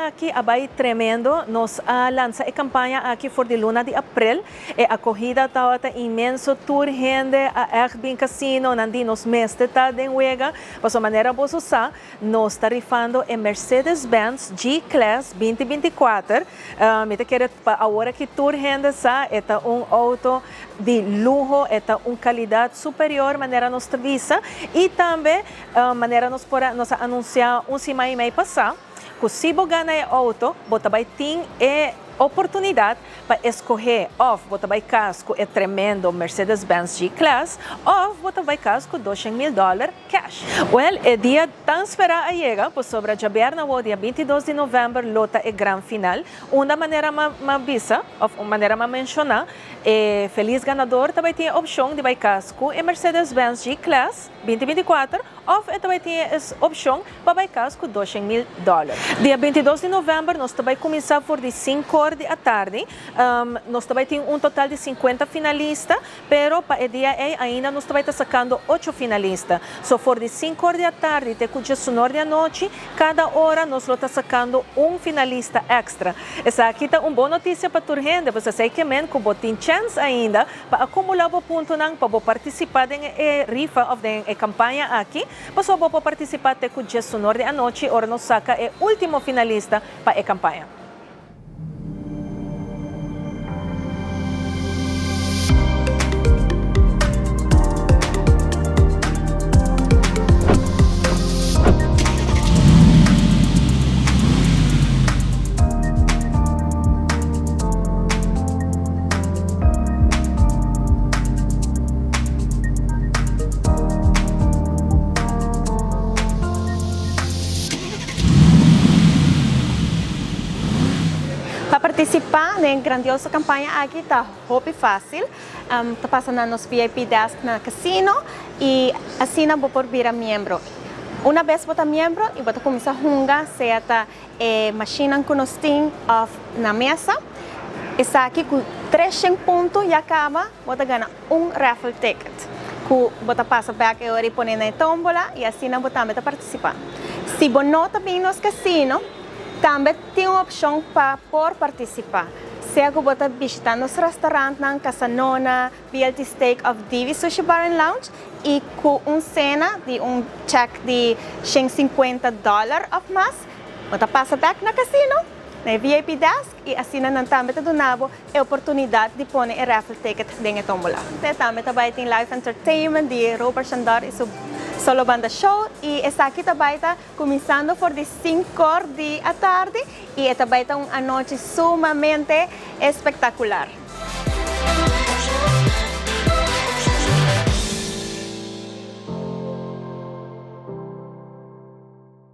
aki a bai tremendo. Nos a lansa e kampaña aki for di luna di aprel. E akohida tabata inmenso, tur hende a ègt bin kasino, nan di nos mester ta den wega, pasobra manera boso sa, nos ta rifando e Mercedes-Benz G-Class binti 24. Mi ta kere pa awor aki tur hende sa, e ta un outo di luho, e ta un kalidat superior manera nos ta bisa, i tambe manera nos por a nos a anunsiá un siman i mei pasá, ku si bo gana e outo, bo ta bai tin e oportunidat pa eskohé òf bo ta bai kas ku e tremendo Mercedes-Benz G-Class òf bo ta bai kas ku 200,000 dòler cash. Wèl, e dia tan sperá a yega, pasobra djabièrnè awor, dia 22 di novèmber, lo ta e gran final, unda manera m'a bisa òf manera m'a menshoná, e felis ganador ta bai tin e opshon di bai kas ku e Mercedes-Benz G-Class 2024 òf e ta bai tin e opshon pa bai kas ku 200,000 dòler. Dia 22 di novèmber nos ta bai kuminsá for di sinkor di atardi. Nos ta bai tin un total di 50 finalista, pero pa e dia ei ainda nos ta bai ta sakando ocho finalista. So for di sinkor di atardi te ku djesunor di anochi, kada ora nos lo ta sakando un finalista èkstra. Esaki ta un bon notisia pa tur hende, pasobra esei ke men ku bo tin chèns ainda pa akumulá bo puntonan pa bo partisipá den e rifa òf den e kampaña aki. Pasobra bo por partisipá te ku djesunor di anochi ora nos saka e último finalista pa e kampaña. Pa partisipá den e grandioso kampaña aki ta hopi fásil. Ta pasa na nos VIP desk na kasino i asina bo por bira miembro. Una bes bo ta miembro i bo ta kuminsá hunga sea ta e mashinnan ku nos tin òf na mesa. Esaki ku 300 punto ya kaba bo ta gana un raffle ticket ku bo ta pasa bek e ora i pone na e tómbola i asina bo tambe ta partisipá. Si bo no ta bin nos kasino, tambe tin un opshon pa por partisipá. Sea ku bo ta bishitá nos restaurantnan, Casa Nona, BLT Steak òf Divi Sushi Bar and Lounge i ku un sena di un chèk di 150 dòler òf mas, bo ta pasa bek na kasino, na e VIP desk i asina nan tambe ta duna bo e oportunidat di pone e raffle ticket den e tómbola. Te tambe ta bai tin live entertainment di Robert Shandor i su solo banda show i esaki ta bai ta kuminsando for di sinkor di atardi i e ta bai ta un anochi sumamente espektakular.